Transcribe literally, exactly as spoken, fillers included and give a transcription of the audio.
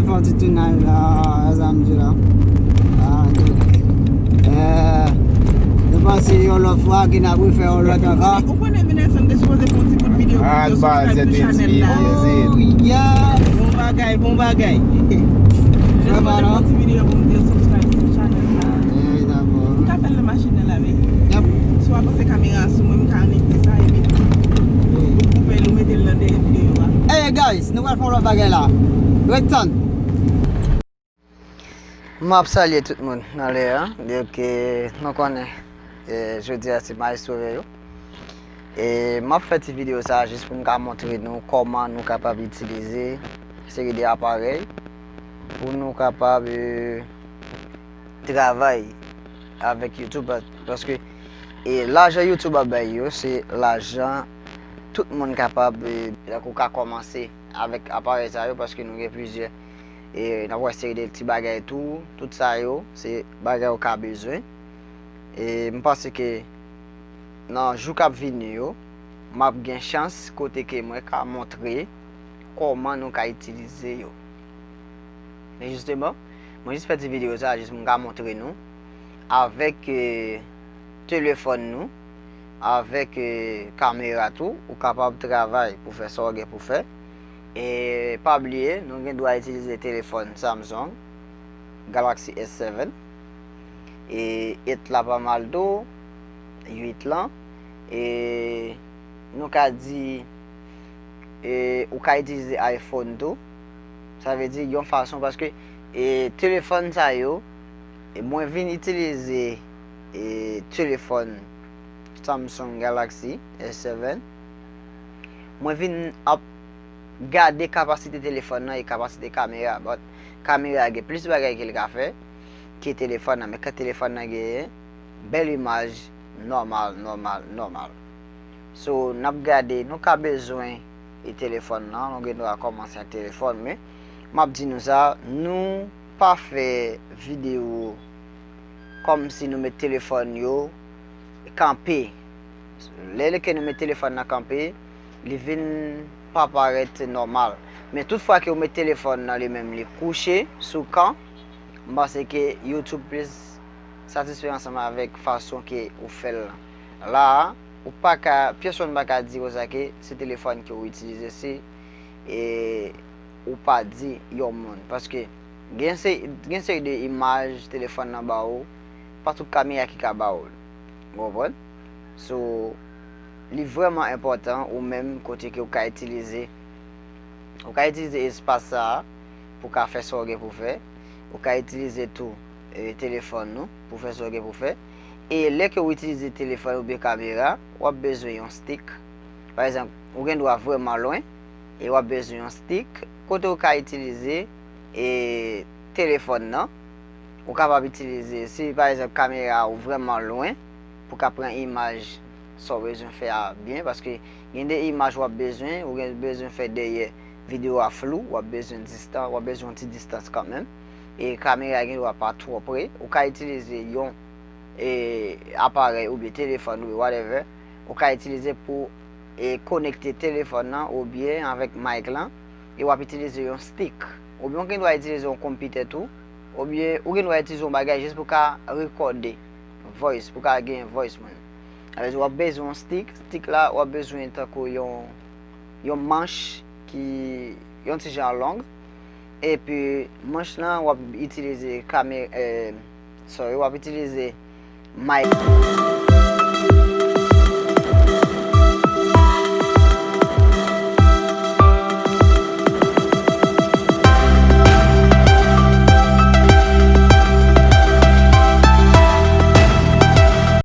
Yon ti tounaj la, sa m di la. Ah, donk, eh, nou panse yon lòt fwa ke n ap refè yon lòt ankò. Ou konnen Venelson te sipoze fè yon ti bout videyo pou di yo subscribe pou chanèl la. Oh, yeah. Bon bagay, bon bagay. Te sipoze fè yon ti videyo pou m di yo subscribe pou chanèl la. Eh, dakò. M ka fè l nan machin nan la, men. Yep. Si w avanse kamera sou mwen, m ka annik di sa, epi ou koupe l, ou mete l nan dèyè videyo a. Hey, guys, nou pral fè yon lòt bagay la. Ret tann. M ap salye tout moun nan lè a, di ke nou konnen, e, jodi a se Maestro Veyo. E m ap fè ti videyo sa a jis pou m ka montre nou kòman nou kapab itilize seri de aparèy pou nou kapab, e, travay avèk YouTube, paske, e, lajan YouTube ap bay yo, se lajan tout moun kapab, e, tankou ka kòmanse avèk aparèy sa yo, paske nou gen plizyè. E n ap wè seri de ti bagay tou, tout sa yo, se bagay ou ka bezwen. E m panse ke nan jou k ap vini yo, m ap gen chans kote ke mwen ka montre kòman nou ka itilize yo. Men jisteman, mwen jis fè ti videyo sa, jis pou m ka montre nou avèk, e, telefòn nou, avèk, e, kamera tou, ou kapab travay pou fè sa w gen pou fè. E pa bliye, nou gen dwa itilize telefòn Samsung Galaxy S seven. E eight la pa mal tou, uit lan. E nou ka di, e ou ka itilize iPhone tou. Sa vle di yon fason, paske, e telefòn sa yo, e mwen vin itilize, e telefòn Samsung Galaxy S seven. Mwen vin ap gade kapasite telefòn nan e kapasite kamera. But kamera gen plis bagay ke l ka fè ke telefòn nan. Men ke telefòn nan genyen bèl imaj nòmal, nòmal, nòmal. So, n ap gade, nou ka bezwen e telefòn nan, nou gen dwa kòmanse ak telefòn, men m ap di nou sa, nou pa fè videyo kòmsi nou met telefòn yo kanpe. Lè ke nou met telefòn nan kanpe, li vin pa parèt nòmal. Men tout fwa ke ou met telefòn nan li menm li kouche sou kan, m panse ke YouTube plis satisfè ansanm avèk fason ke ou fè l lan. La a, ou pa ka, pyèsonn pa ka di konsa ke se telefòn ke ou itilize, se, e, ou pa di yon moun. Paske gen se, gen seri de imaj telefòn nan ba ou, pa tout kamera ki ka ba ou l. Ou konprann? So, li vrèman enpòtan ou menm kote ke ou ka itilize, ou ka itilize espas sa a pou ka fè sa w gen pou fè. Ou ka itilize tou, e, telefòn nou pou fè sa w gen pou fè. E lè ke ou itilize telefòn oubyen kamera, w ap bezwen yon stick. Pa egzanp, ou gen dwa vrèman lwen e w ap bezwen yon stick kote ou ka itilize, e, telefòn nan. Ou kapab itilize, si pa egzanp kamera ou vrèman lwen pou ka pran imaj sa w bezwen fè a byen, paske gen de imaj w ap bezwen, ou gen bezwen fè dèyè videyo a flou, w ap bezwen distan, w ap bezwen yon ti distans kanmenm. E kamera gen dwa pa twò pre, ou ka itilize yon, e, aparèy oubyen telefòn oubyen whatever, ou ka itilize pou, e, konekte telefòn nan oubyen avèk mic lan, e w ap itilize yon stick. Oubyen ou gen dwa itilize yon konpitè tou, oubyen ou gen dwa itilize yon bagay jis pou ka rekòde voice, pou ka gen voice moun. Sa vle di w ap bezwen yon stick, stick la w ap bezwen tankou yon, yon manch ki yon ti jan long. Epi manch lan w ap itilize kame, e, sorry, w ap itilize mic.